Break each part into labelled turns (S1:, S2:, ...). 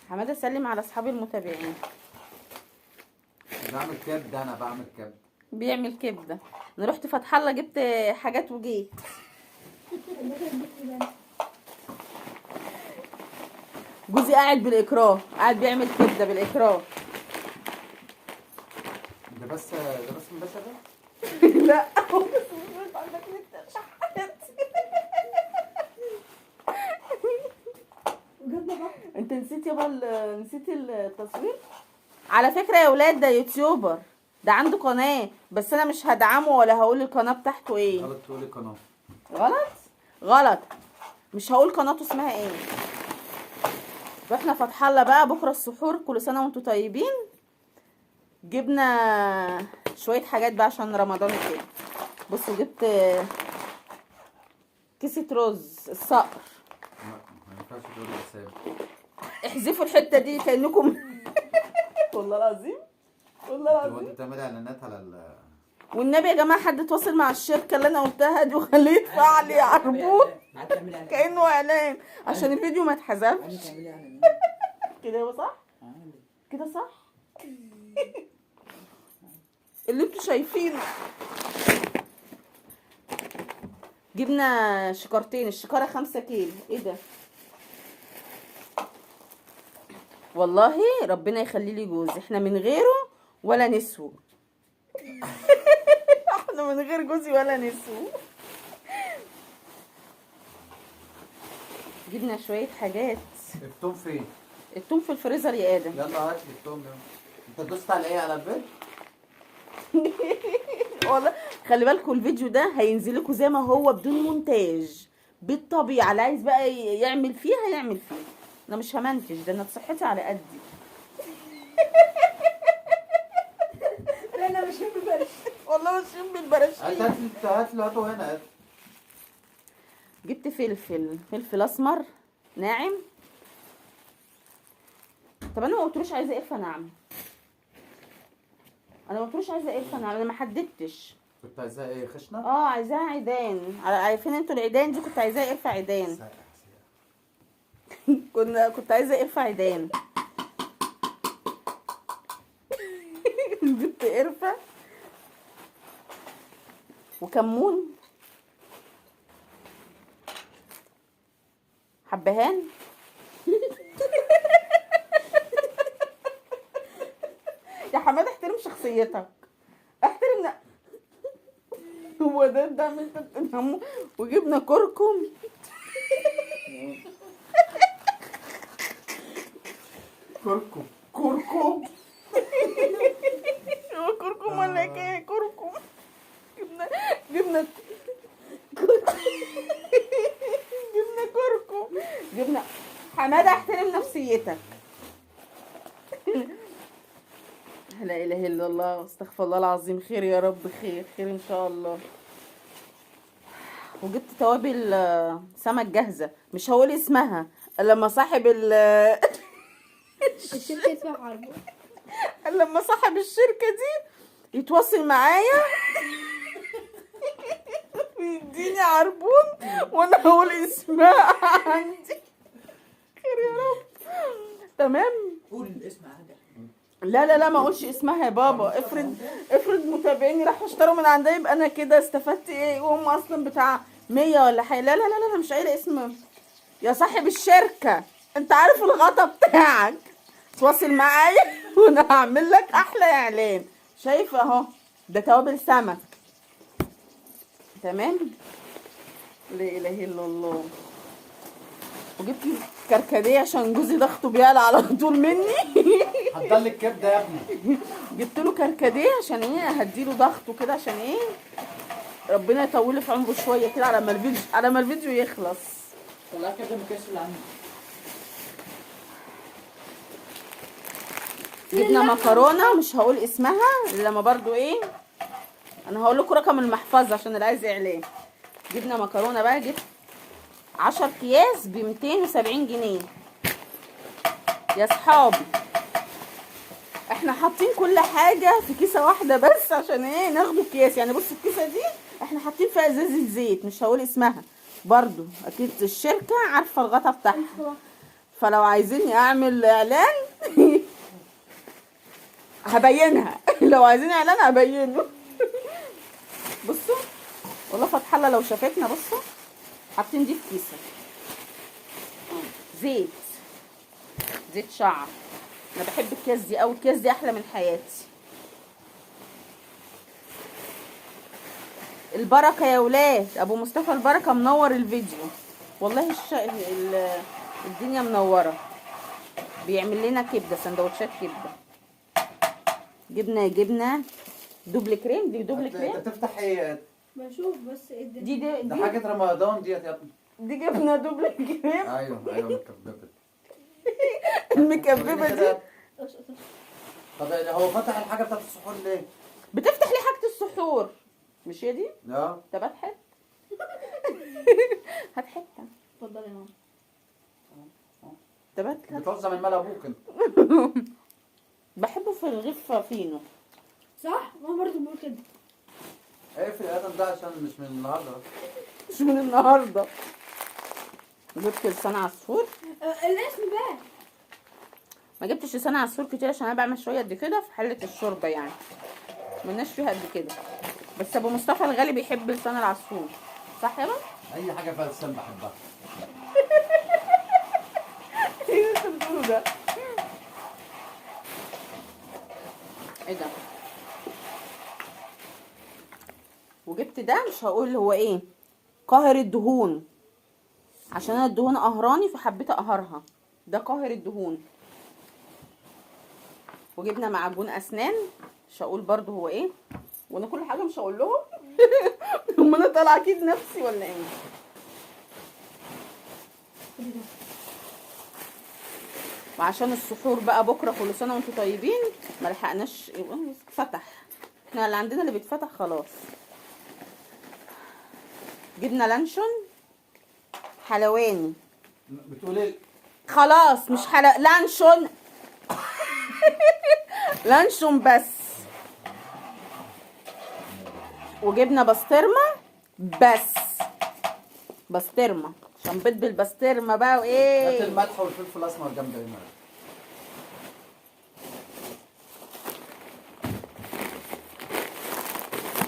S1: حمادة سلم على اصحابي المتابعين.
S2: بعمل كبده، انا بعمل كبده.
S1: بيعمل كبده. انا رحت فتح الله جبت حاجات وجيت. جوزي قاعد بالاكراه، قاعد بيعمل كبده بالاكراه.
S2: ده بس، ده بس مباشر ده؟
S1: لا هو بس مش عندك نت شحات. انت نسيت يابا نسيت التصوير. على فكرة يا ولاد ده يوتيوبر، ده عنده قناة، بس انا مش هدعمه ولا هقول القناة بتاعته ايه.
S2: غلط تقولي قناة.
S1: غلط غلط، مش هقول قناته اسمها ايه. رحنا فتح الله بقى بكره السحور، كل سنة وانتم طيبين. جبنا شوية حاجات بقى عشان رمضان وكده. بصوا جبت كيسه رز الصقر.
S2: لا ما ينفعش تقولي اسامي.
S1: احذفوا الحتة دي كانكم والله العظيم، والله
S2: هو
S1: العظيم.
S2: انت بتعملي اعلانات على ال
S1: والنبي يا جماعة حد اتواصل مع الشركة اللي انا قلتها دي وخليه يدفع لي عربون كانه اعلان عشان الفيديو ما اتحذفش. كده يبقى صح؟ كده صح؟ اللي انتوا شايفينه. جبنا شكارتين، الشكارة 5 كيلو. ايه ده؟ والله ربنا يخلي لي جوزي، احنا من غيره ولا نسوى. احنا من غير جوزي ولا نسوى. جبنا شوية حاجات.
S2: التوم فين؟
S1: التوم في الفريزر يا ادم.
S2: يلا هات لي التوم يلا. انت دوست على ايه؟ على البيت؟
S1: والله خلي بالكم الفيديو ده هينزل لكم زي ما هو بدون مونتاج، بالطبيعة. اللي عايز بقى يعمل فيها يعمل فيها، انا مش همنتج، ده انا صحتي على قدي.
S3: لا انا مش بالبرش.
S1: والله ماشيين بالبراشيم.
S2: هات هات لي، هات لي، هاته هنا هات.
S1: جبت فلفل، فلفل اسمر ناعم. طب انا ما قلتلوش عايزه قرفه ناعمة، انا ما قلتلوش عايزه قرفه ناعمة، انا ما حددتش.
S2: كنت عايزاها ايه؟ خشنه؟
S1: اه عايزاها عيدان، عارفين انتوا العيدان دي، كنت عايزاها قرفه عيدان.
S2: ساقع، ساقع.
S1: كنت عايزه قرفه عيدان. جبت قرفه وكمون، حبهان. يا حمادة احترم شخصيتك، احترم. هو ده الدعم انت بتدعمه. وجبنا كركم.
S2: كركم كركم.
S1: هو كركم ولا ايه؟ كركم. جبنا كركم. جبنا كركم. جبنا حمادة احترم نفسيتك. لا اله الا الله، استغفر الله العظيم. خير يا رب، خير خير ان شاء الله. وجبت توابل سمك جاهزة، مش هقول اسمها لما صاحب
S3: الشركة اسمها عربون.
S1: لما صاحب الشركة دي يتواصل معايا ويديني عربون وانا هقول اسمها عندي. خير يا رب. تمام.
S4: قول الاسم عندك.
S1: لا لا لا ما اقولش اسمها يا بابا. افرض متابعيني راحوا اشتروا من عندها، يبقى انا كده استفدت ايه؟ وهم اصلا بتاع 100 ولا حاجة. لا لا لا لا، انا مش قايله اسم. يا صاحب الشركة انت عارف الغطا بتاعك، تواصل معايا وانا هعمل لك احلى اعلان. شايفه اهو، ده توابل سمك. تمام. لا اله الا الله. وجبت كركديه عشان جوزي ضغطه بيعلى على طول مني.
S2: حضر لي الكبده يا ابني.
S1: جبت له كركديه عشان ايه؟ هديله ضغطه كده عشان ايه؟ ربنا يطول في عمره شوية كده على ما الفيديو، على ما الفيديو يخلص.
S4: طلع كده من الكاس اللي عندي.
S1: جبنا مكرونه مش هقول اسمها لما برضو ايه، انا هقول لكم رقم المحفظة عشان اللي عايز اعلان. جبنا مكرونه بقى، جبت 10 اكياس ب 270 جنيه يا صحابي. احنا حاطين كل حاجة في كيسه واحدة بس عشان ايه؟ ناخده اكياس. يعني بصوا الكيسة دي احنا حاطين فيها ازازة زيت، مش هقول اسمها برضو، اكيد الشركة عارفه الغطا بتاعها. فلو عايزيني اعمل اعلان هبينها. لو عايزين اعلان هبينه. بصوا والله فتح الله لو شافتنا. بصوا حاطين دي في كيسه زيت، زيت شعر. انا بحب الكيس دي قوي، الكيس دي احلى من حياتي. البركة يا ولاد، ابو مصطفى البركة منور الفيديو والله. الدنيا منورة. بيعمل لنا كبده، سندوتشات كبده، جبنه، جبنه double crème. دي double
S2: انت
S1: كريم.
S2: بتفتح ايه؟
S3: بشوف بس ايه الدنيا.
S1: دي دي
S2: ده
S1: دي,
S2: حاجة رمضان ديت يا ابني.
S1: دي جبنه double crème.
S2: ايوه ايوه مكببه.
S1: المكببه دي.
S2: طب هو فتح الحاجة بتاعت السحور ليه؟
S1: بتفتح لي حاجة السحور، مش هي دي؟
S2: اه.
S1: طب هات حتة. هات حتة.
S3: اتفضلي يا ماما.
S1: طب هات.
S2: بتوزع من مال ابوك انت.
S1: بحبه في الرغيف فينو.
S3: صح، ماما برضه بتقول كده.
S2: اقفل يا ادم ده عشان مش من النهارده.
S1: مش من النهارده. جبت لسان عصفور.
S3: الاسم بقى.
S1: ما جبتش لسان عصفور كتير عشان انا بعمل شوية قد كده في حله الشوربة، يعني ملناش فيها قد كده. بس ابو مصطفى الغالي بيحب لسان العصفور، صح يا بابا؟
S2: اي حاجة فيها لسان بحبها.
S1: ايه اللي انت بتقوله ده؟ ايه ده؟ وجبت ده مش هقول هو ايه، قاهر الدهون، عشان انا الدهون قهراني فحبيت اقهرها. ده قاهر الدهون. وجبنا معجون اسنان، مش هقول برضو هو ايه، وانا كل حاجة مش هقول لهم. هم انا طالعه اكيد نفسي ولا ايه؟ وعشان السحور بقى بكره، كل سنة وانتم طيبين، ما لحقناش فتح. احنا اللي عندنا اللي بيتفتح خلاص. جبنا لانشون حلواني.
S2: بتقول ايه؟
S1: خلاص مش لانشون. لانشون بس. وجبنا بسطرمه بس، بسطرمه عشان بيض بالبسطرمه بقى.
S2: هات
S1: وايه
S2: الملح والفلفل الاسمر جنب هنا.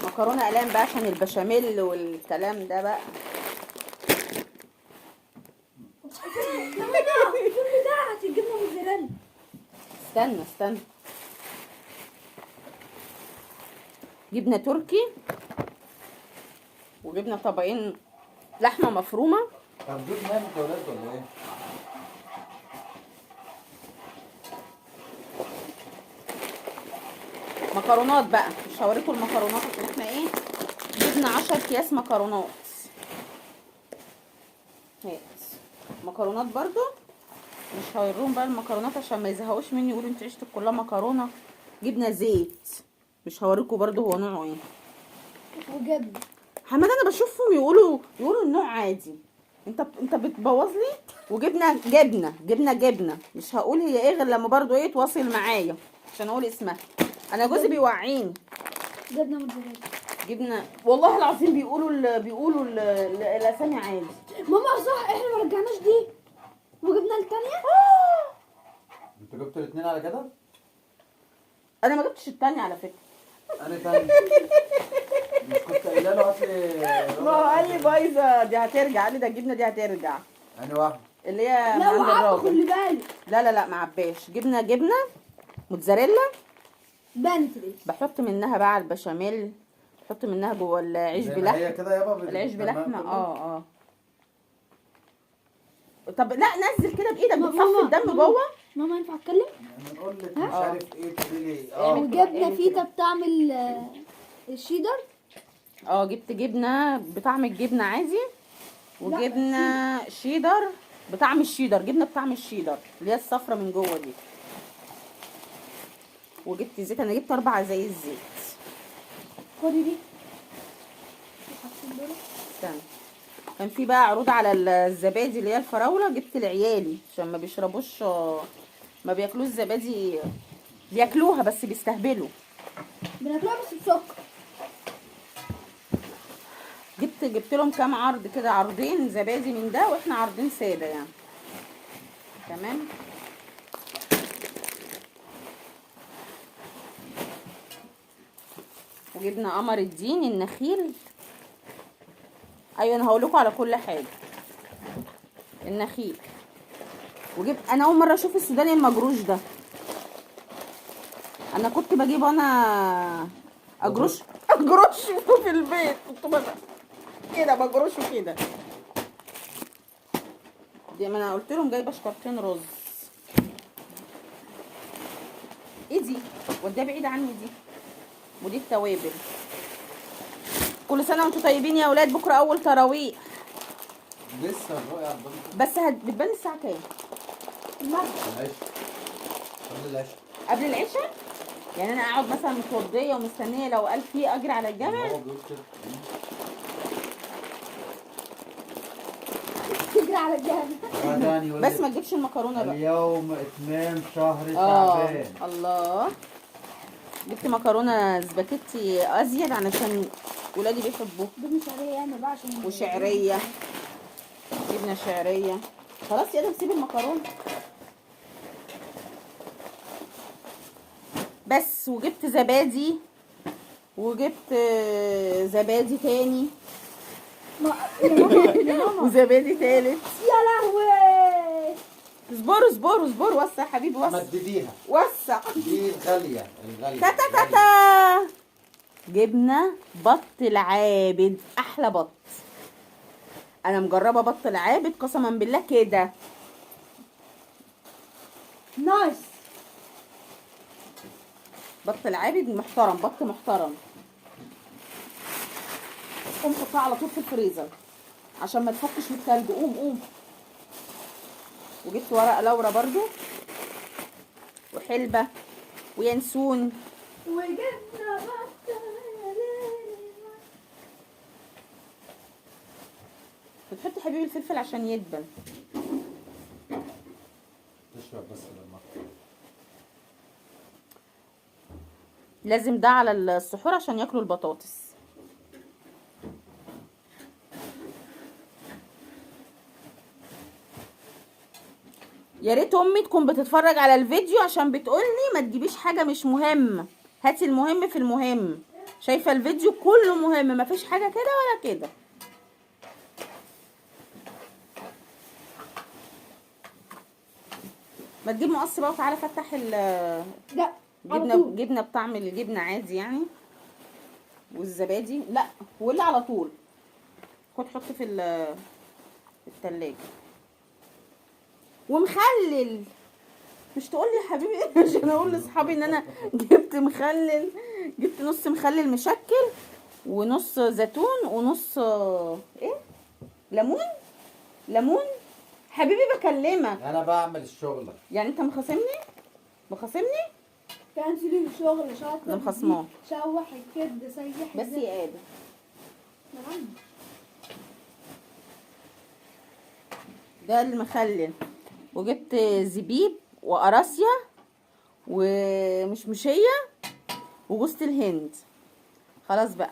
S1: مكرونه اقلام بقى عشان البشاميل والكلام ده بقى.
S3: كل ده عشان جبنه موتزاريلا.
S1: استنى استنى. جبنه تركي، وجبنا طبقين لحمه مفرومه.
S2: طب دول نامت يا ولاد ولا ايه؟
S1: مكرونات بقى، مش هوريكم المكرونات عشان احنا ايه، جبنا 10 اكياس مكرونات. هات مكرونات برضو، مش هوريهم بقى المكرونات عشان ما يزهقوش مني يقولوا انت عيشتك كلها مكرونه. جبنا زيت، مش هوريكم برضو هو نوعه ايه.
S3: وجبنه.
S1: حماد انا بشوفهم يقولوا النوع عادي، انت بتبوظ لي. وجبنا جبنه، جبنه جبنه مش هقول هي ايه غير لما برضو ايه تواصل معايا عشان اقول اسمها. انا جوزي بيوعيني.
S3: جبنه موتزاريلا.
S1: جبنه والله العظيم بيقولوا الاسامي عادي.
S3: ماما صح احنا ما رجعناش دي وجبنا التانية.
S2: انتوا جبتوا الاثنين على كده؟
S1: انا ما جبتش التانية على فكرة.
S2: انا تاني مش كنت قايله له هات لي.
S1: ما هو قال لي بايظة دي هترجع، قال لي ده الجبنة دي هترجع.
S2: انا واحدة
S1: اللي هي
S3: لا
S1: عند
S3: وعبى
S1: الراجل.
S3: خلي بالك.
S1: لا لا لا ما عباش. جبنه جبنه موتزاريلا
S3: بانت الاسم.
S1: بحط منها بقى على البشاميل، بحط منها جوه العيش
S2: زي ما
S1: بلحمه.
S2: هي كده يابا
S1: العيش
S2: تمام
S1: بلحمه.
S2: كله؟
S1: اه. طب لا نزل كده بايدك، بتصفي
S3: ماما،
S1: الدم
S3: ماما.
S1: جوه.
S3: ماما ينفع اتكلم؟
S2: انا نقول لك مش عارف ايه تقولي لي.
S1: اعمل
S3: وجبنه
S1: اعمل
S3: فيتا
S1: كده.
S3: بطعم الشيدر.
S1: جبت جبنه بطعم الجبنة عادي، وجبنه شيدر بطعم الشيدر، جبنه بطعم الشيدر اللي هي الصفرة من جوه دي. وجبت زيت، انا جبت 4 زي الزيت.
S3: خدي دي.
S1: استنى، كان في بقى عروض على الزبادي اللي هي الفراوله، جبت لعيالي عشان ما بيشربوش، ما بياكلوش زبادي، بياكلوها بس بيستهبلوا.
S3: بناكلها بس بسكر.
S1: جبت لهم كام عرض كده، عرضين زبادي من ده، واحنا عرضين ساده يعني. تمام. وجبنا قمر الدين النخيل. ايوه انا هقول لكم على كل حاجة. النخيل. وجبت انا اول مرة اشوف السوداني المجروش ده. انا كنت بجيب انا اجرش في البيت، كنت كده بجرشه كده. دي ما انا قلت لهم جايبه شكارتين رز. ايه دي؟ وديها بعيد عني دي. ودي التوابل. كل سنة وانتم طيبين يا اولاد. بكره اول تراويح.
S2: لسه الرؤية على البنك.
S1: بس بتبان الساعة كام؟
S3: المغرب.
S2: العشاء. قبل العشاء.
S1: قبل العشاء؟ يعني انا اقعد مثلا متوضيه ومستنيه لو قال في اجر على الجامع؟
S2: هو بيقول كده.
S3: تجري على الجامع.
S1: بس ما تجيبش المكرونه بقى.
S5: اليوم اتمام شهر شعبان.
S1: الله. جبت مكرونه سباكيتي ازيد علشان ولادي بيحبوها.
S3: جبنه شعرية يعني بقى عشان
S1: وشعريه. جبنه شعرية. خلاص يا ادم سيب المكرونه بس. وجبت زبادي، وجبت زبادي تاني. وزبادي تالت.
S3: يا لهوي.
S1: اصبروا اصبروا اصبروا. وسع يا حبيبي، وسع.
S2: مدديها.
S1: وسع.
S2: دي الغالية الغالية.
S1: تا تا تا تا. جبنه بط العابد، احلى بط. انا مجربه بط العابد قسما بالله كده.
S3: nice.
S1: بط العابد محترم، بط محترم. قوم حطها على طول في الفريزر عشان ما تفكش من التلج. قوم قوم. وجبت ورق لورا برضو، وحلبة، وينسون.
S3: وجبنا بط.
S1: بتحط حبيبي الفلفل عشان يدبل.
S2: تشرب بس لما
S1: لازم ده على السحور عشان ياكلوا البطاطس. يا ريت امي تكون بتتفرج على الفيديو عشان بتقولي ما تجيبيش حاجة مش مهمة، هاتي المهم في المهم. شايفه الفيديو كله مهم، ما فيش حاجة كده ولا كده. ما تجيب مقص بقى وتعالى فتح ال
S3: لا
S1: جبنه، جبنه بطعم الجبنة عادي يعني، والزبادي لا ولا على طول. خد حط في التلاجة. ومخلل، مش تقول لي يا حبيبي عشان اقول لاصحابي ان انا جبت مخلل. جبت نص مخلل مشكل، ونص زيتون، ونص ايه ليمون. ليمون حبيبي بكلمك.
S2: انا بعمل الشغلة.
S1: يعني انت مخاصمني؟ مخاصمني؟
S3: كان في شغل شاطر.
S1: انا مخاصماه.
S3: شوح الكبد، سيح
S1: بس يا ادم.
S3: نعم.
S1: ده المخلل. وجبت زبيب وقراصية ومشمشية وجوزة الهند. خلاص بقى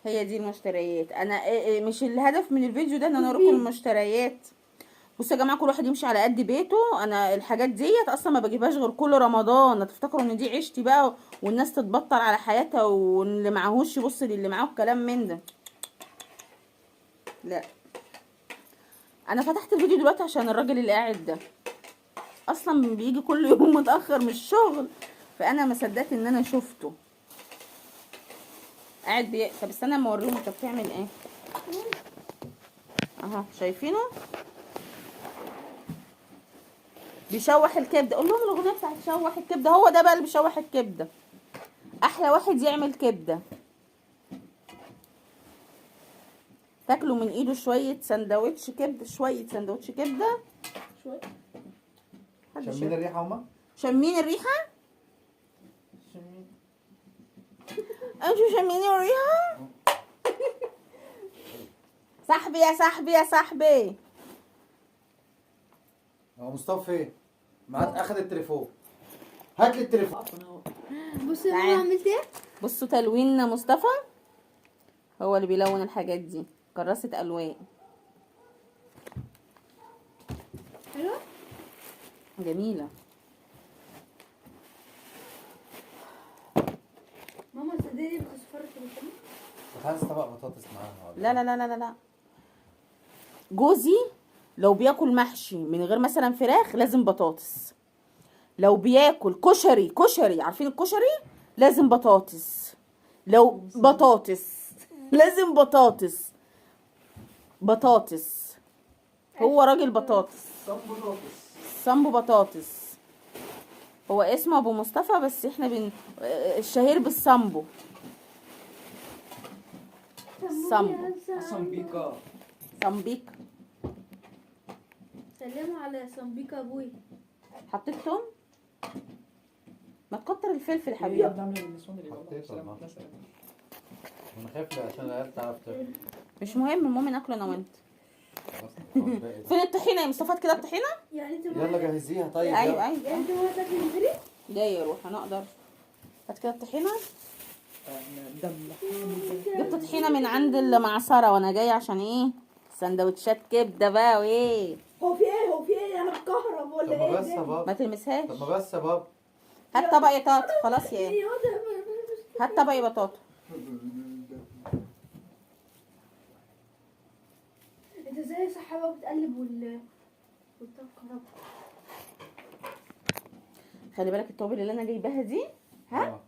S1: هي دي المشتريات. انا مش الهدف من الفيديو ده ان انا اوريكم المشتريات. بصوا يا جماعة، كل واحد يمشي على قد بيته. انا الحاجات ديت اصلا ما بجيبهاش غير كل رمضان. هتفتكروا ان دي عيشتي بقى والناس تتبطل على حياتها واللي معهوش يبص للي معاه الكلام من ده. لا انا فتحت الفيديو دلوقتي عشان الراجل اللي قاعد ده اصلا بيجي كل يوم متاخر من الشغل، فانا ما صدقت ان انا شفته قاعد طب استنى اما اوريهم انت بتعمل ايه. اهو شايفينه بيشوح الكبده. قول لهم الاغنية بتاعت شوح الكبده. هو ده بقى اللي بيشوح الكبده. احلى واحد يعمل كبده. تاكلوا من ايده شوية سندوتش كبده، شوية سندوتش كبده.
S3: شوية.
S2: شمين الريحة هما؟
S1: شمين الريحة؟ شمين. انتوا شمين الريحة؟ صاحبي يا صاحبي يا صاحبي.
S2: هو مصطفى فين؟ معاك اخد التليفون. هات لي التليفون.
S3: بصي انا عملت ايه؟
S1: بصوا تلوين مصطفى، هو اللي بيلون الحاجات دي، كراسة الوان.
S3: حلوة؟
S1: جميلة.
S3: ماما صدقني بتصفر في الفرن.
S5: كنت عايز طبق بطاطس معاها.
S1: لا لا لا لا لا. جوزي لو بياكل محشي من غير مثلا فراخ لازم بطاطس. لو بياكل كشري، كشري عارفين الكشري، لازم بطاطس. لو بطاطس لازم بطاطس. بطاطس، هو راجل بطاطس. صنبو بطاطس. هو اسمه ابو مصطفى بس احنا الشهير بالصنبو. صنبو
S4: صنبيكا.
S1: صنبيكا.
S3: سلموا على صنبيكا ابوي.
S1: حطيت توم؟ ما تكتر الفلفل يا حبيبي.
S5: انا خايف عشان العيال تعرف تاكل.
S1: مش مهم، المهم ناكله انا وانت. فين الطحينه يا مصطفى؟ كده الطحينه؟
S3: يعني انت
S5: يلا جهزيها. طيب
S1: ايوه ايوه.
S3: يعني انت ما تاكلي من غيري؟
S1: لا يا روح انا اقدر. هات كده الطحينه. جبت طحينه من عند المعصره وانا جاية عشان ايه؟ سندوتشات كبده بقى. وايه؟
S3: هو في ايه؟ هو في ايه؟ انا بكهرب ولا ايه؟
S5: طب ما بس يا بابا
S1: ما تلمسهاش.
S5: طب ما بس يا بابا.
S1: هات طبق يا طاطا. خلاص يا ايه، هات طبق يا بطاطا.
S3: انت ازاي صح بقى بتقلب والطبق؟
S1: خلي بالك التوابل اللي انا جايباها دي ها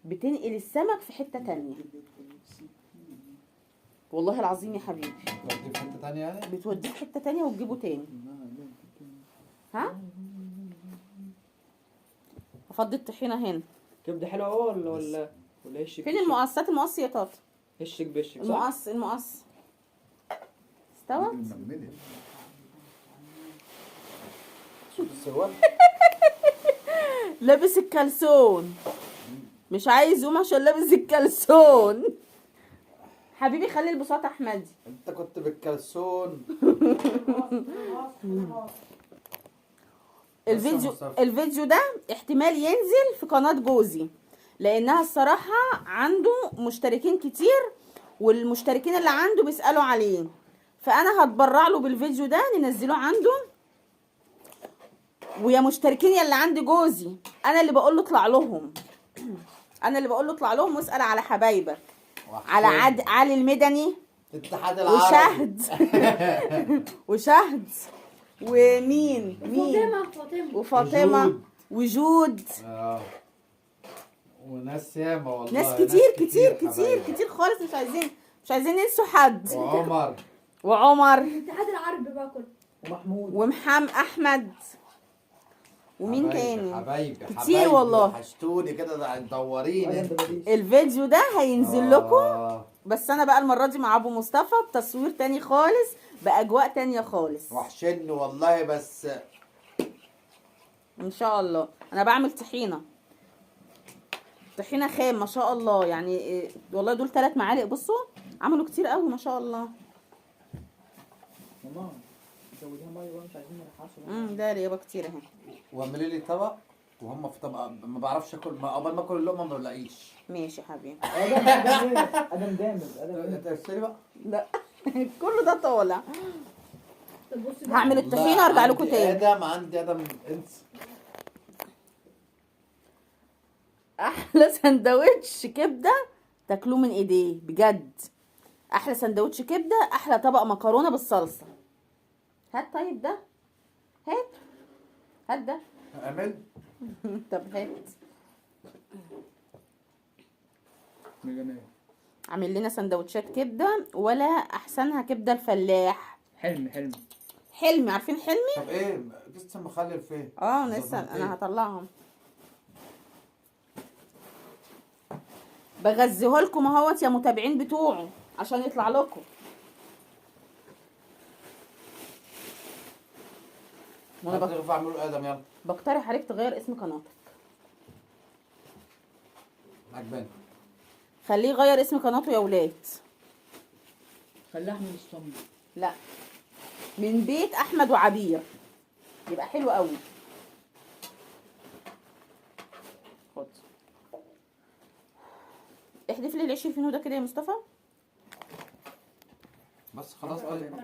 S1: بتنقل السمك في حتة تانية. والله العظيم يا حبيبي
S5: بتوديه في حتة تانية يعني؟
S1: بتوديه في حتة تانية وتجيبه تاني. ها؟ افضي الطحينه هنا.
S4: كبده حلوة اهو ولا ولا هشك؟
S1: فين المقصات؟ المقص يا طاطا.
S4: هشك بشك صح؟
S1: المقص المقص استوت؟ لابس الكلسون مش عايز يقوم عشان لابس الكلسون. حبيبي خلي البساط احمدي.
S5: انت كنت بالكلسون.
S1: الفيديو ده احتمال ينزل في قناة جوزي، لانها الصراحة عنده مشتركين كتير، والمشتركين اللي عنده بيسألوا عليه، فانا هتبرع له بالفيديو ده ننزله عنده. ويا مشتركين يا اللي عند جوزي، انا اللي بقول له اطلع لهم، انا اللي بقول له اطلع لهم واسأل على حبايبك، على علي المدني،
S5: الاتحاد العربي،
S1: وشهد وشهد، ومين مين، وفاطمة وجود،
S5: وناس ياما والله،
S1: ناس كتير كتير كتير كتير خالص. مش عايزين ننسوا حد. وعمر
S3: الاتحاد العربي بقى كله،
S4: ومحمود
S1: ومحمد احمد، ومين تاني؟
S5: حبايبي
S1: كتير والله،
S5: وحشتوني كده مدورين.
S1: الفيديو ده هينزل لكم، بس انا بقى المرة دي مع ابو مصطفى بتصوير تاني خالص، باجواء تانية خالص.
S5: وحشني والله، بس
S1: ان شاء الله. انا بعمل طحينه، طحينه خام ما شاء الله، يعني والله دول 3 معالق، بصوا عملوا كتير قوي ما شاء الله.
S4: ماما زوديها مية بقى، مش عايزين نلحسه.
S1: ده يابا كتير اهي.
S5: واعملي لي طبق، وهم في طبق ما بعرفش اكل، ما قبل ما اكل اللقمة ما بلاقيش.
S1: ماشي يا حبيبي.
S4: ادم جامد. ادم
S5: انت اشتري بقى.
S1: لا كله ده طالع. هعمل الطحينه وارجع لكم تاني.
S5: ادم عندي ادم انسى.
S1: احلى سندوتش كبده تاكلوه من ايديه بجد، احلى سندوتش كبده، احلى طبق مكرونه بالصلصه. هات طيب ده، هات هات ده
S5: اعمل.
S1: طب هات. عامل لنا سندوتشات كبده ولا احسنها كبده الفلاح.
S4: حلمي حلمي
S1: حلمي، عارفين حلمي؟
S5: طب ايه لسه مخلل فين؟
S1: لسه انا هطلعهم بغذيه لكم اهوت يا متابعين بتوعه عشان يطلع لكم.
S5: وانا بعمله ادم. يلا
S1: بقترح عليك تغير اسم قناتك.
S5: عجباني.
S1: خليه يغير اسم قناته يا ولاد.
S4: خليه احمد الصمد.
S1: لا، من بيت احمد وعبير يبقى حلو قوي. خد احذف لي العيش الفينو ده كده يا مصطفى.
S5: بس خلاص. طيب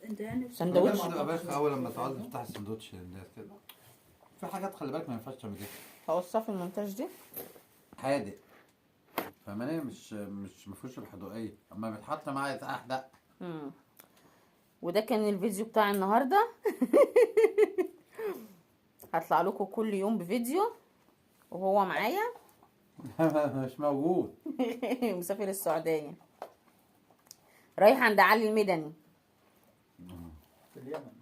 S3: انت يعني
S1: سندوتش.
S5: بتبقى بايخة اول لما تعوز تفتح السندوتش للناس كده. في حاجات خلي بالك ما ينفعش تعمل كده.
S1: هقصها في المونتاج دي.
S5: حادق، فاهماني؟ مش ما فيهوش الحدوقيه، اما بيتحط معايا احدق.
S1: وده كان الفيديو بتاع النهارده. هطلع لكم كل يوم بفيديو وهو معايا.
S5: مش موجود.
S1: مسافر السعودية، رايح عند علي المدني.
S2: في اليمن.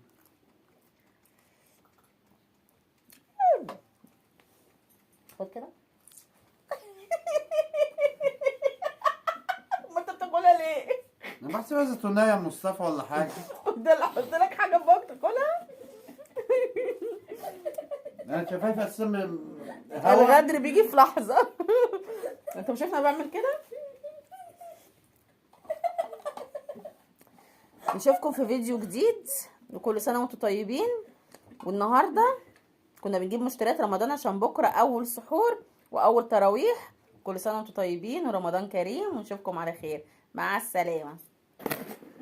S1: خد كده. ما انت بتاكلها ليه؟
S5: انا بحسب زيتونيه يا مصطفى ولا حاجة.
S1: ده اللي احط لك حاجة في بقك تاكلها.
S5: انا شفايفي اساسا هوا.
S1: الغدر بيجي في لحظة. انت مش شايف انا بعمل كده؟ نشوفكم في فيديو جديد، وكل سنة وانتم طيبين. والنهارده كنا بنجيب مشتريات رمضان عشان بكره اول سحور واول تراويح. كل سنة وانتم طيبين ورمضان كريم، ونشوفكم على خير. مع السلامة.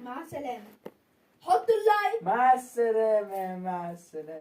S3: مع السلامة. حط ال like.
S4: مع السلامة، مع السلامة.